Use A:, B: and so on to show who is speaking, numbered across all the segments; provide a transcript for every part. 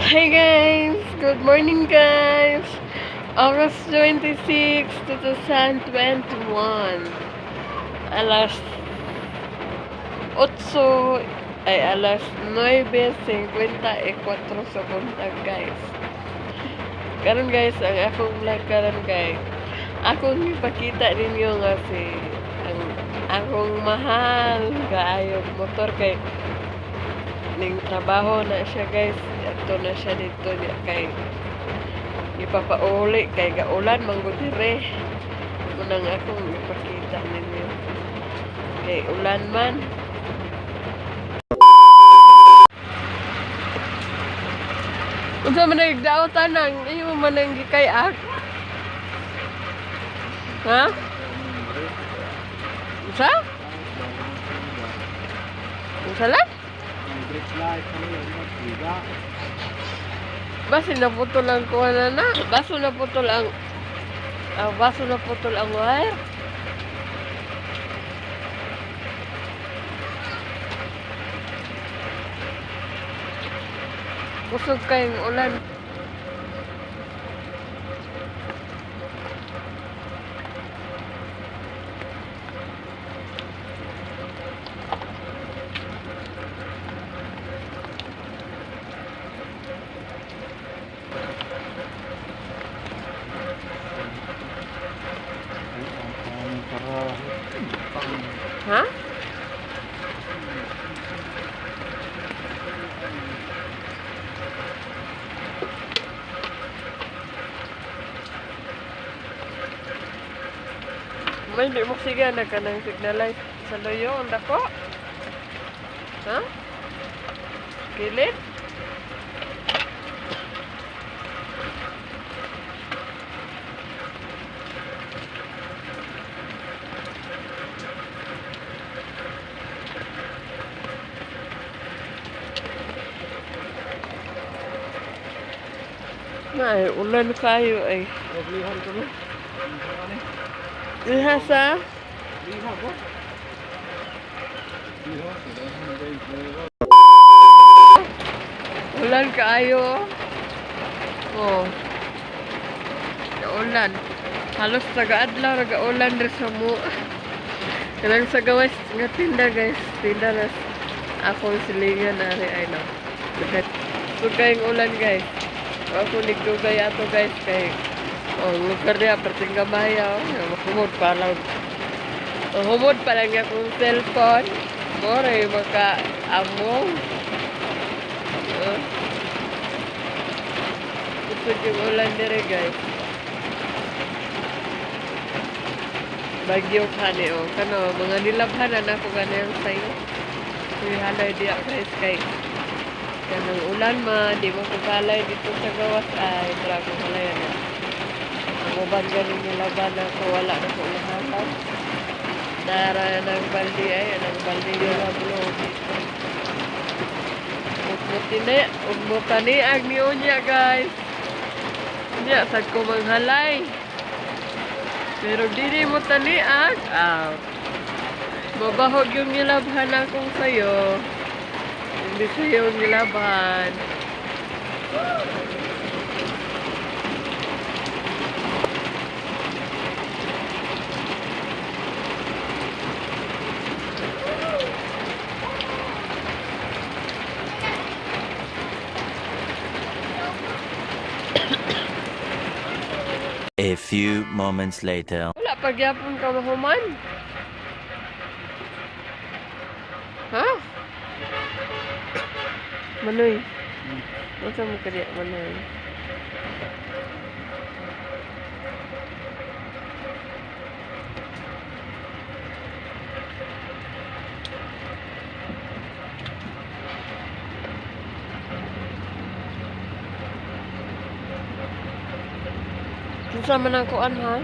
A: Hi guys! Good morning, guys! August 26, 2021. Alas 8 ay alas 9:54 sa buntag, guys. Karon guys, ang akong vlog karon kay akong ipakita ninyo nga si ang akong mahal kaayong motor kay ning trabaho na siya, guys. Ato na siya dito niya kay ipapauli kay gaulan man gud dire. Munang akong ipakita ninyo kay ulan man. Unsa man nagdaotan nang imo man nang gikay ak? Ha? Unsa? Unsa lang?
B: Brake light, ano yun, nagsiga.
A: Basi naputol ang kuha na na. Baso naputol ang baso naputol ang wire. Kusog kayong ulan.
B: Ay, ang aming karahe.
A: Ha? May di mo siga na ka ng signalize sa luyo ang dako. Ha? Kilid? Ay, ulan kayo ay.
B: Lihan ko no?
A: Liha sa?
B: Liha ko? Liha, liha.
A: Ulan kaayo. Oh. Ulan. Halos taga-adlaw ra ulan ri sa mo. Kanang sa gawas nga tinda, guys, tinda na akong silingan ari ay no. So kayong ulan, guys. Ako nigdugay ato, guys, kay oh lugar niya perting gamay oh. Humod pa lang. Oh, humod pa lang akong cellphone. More maka among. Oh. Kusog yung ulan dire, guys. Bagyo kani oh. Kano mga nilabhan na nako ganyan sayo. Uy, halay diya, guys, kay kanang ulan ma, di mo kukalay dito sa gawas ay grabe halay na. Ang uban ganing nilaban ako wala na ko nahalay. Nara ng baldi ay ang baldi nga blow dito. Ugmutani ang niunya, guys. Unya sad ko manghalay. Pero dili mo taniag. Ah. Mabahog yung nilabhan akong sayo. Hindi sayo yung nilabhan.
C: A few moments later.
A: Wala pagyapon ka mahuman. Ha? Manoy. Unsa mo kaya, Manoy? Kinsa man ang kuan ha?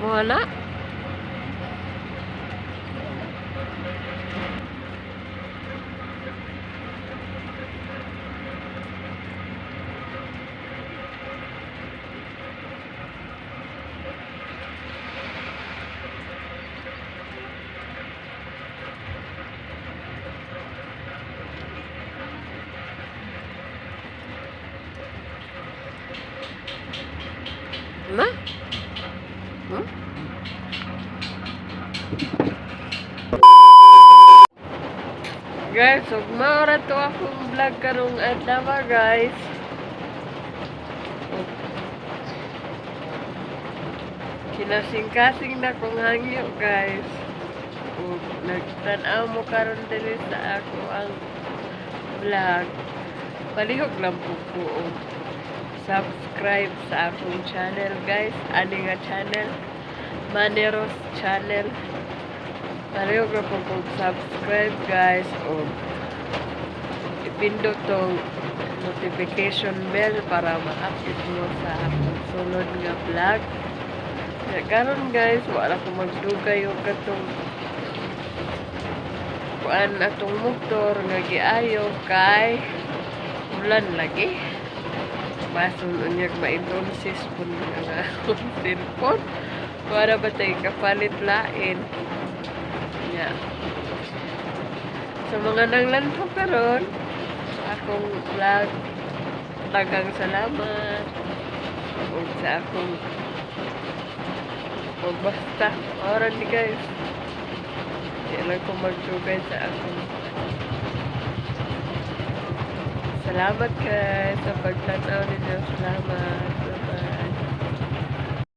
A: Mo na? Na? Hmm? Guys, ug mao ra to akong vlog karong adlaw, guys. Ug kinasing-kasing na kong hangyo, guys. Ug nagtan-aw mo karon diri sa ako ang vlog. Palihog lang po ko og subscribe sa akong channel, guys. Ani nga channel, Maneros Channel. Palihog lang po ko og subscribe, guys, og ipindot tong notification bell para ma-update mo sa akong sunod nga vlog. Kaya karon, guys, wala ko magdugay og katong kuan atong motor nga giayo kay ulan lagi. Bason unyag ma-entonces pud ang akong cellphone. Para ba tayo kapalit lain? Ya. Sa mga nanglantaw karon sa akong vlog, daghang salamat. Ug sa akong ug basta, ora ni, guys. Di lang ko magdugay sa akong. Salamat, guys, sa pagtanaw ninyo. Salamat.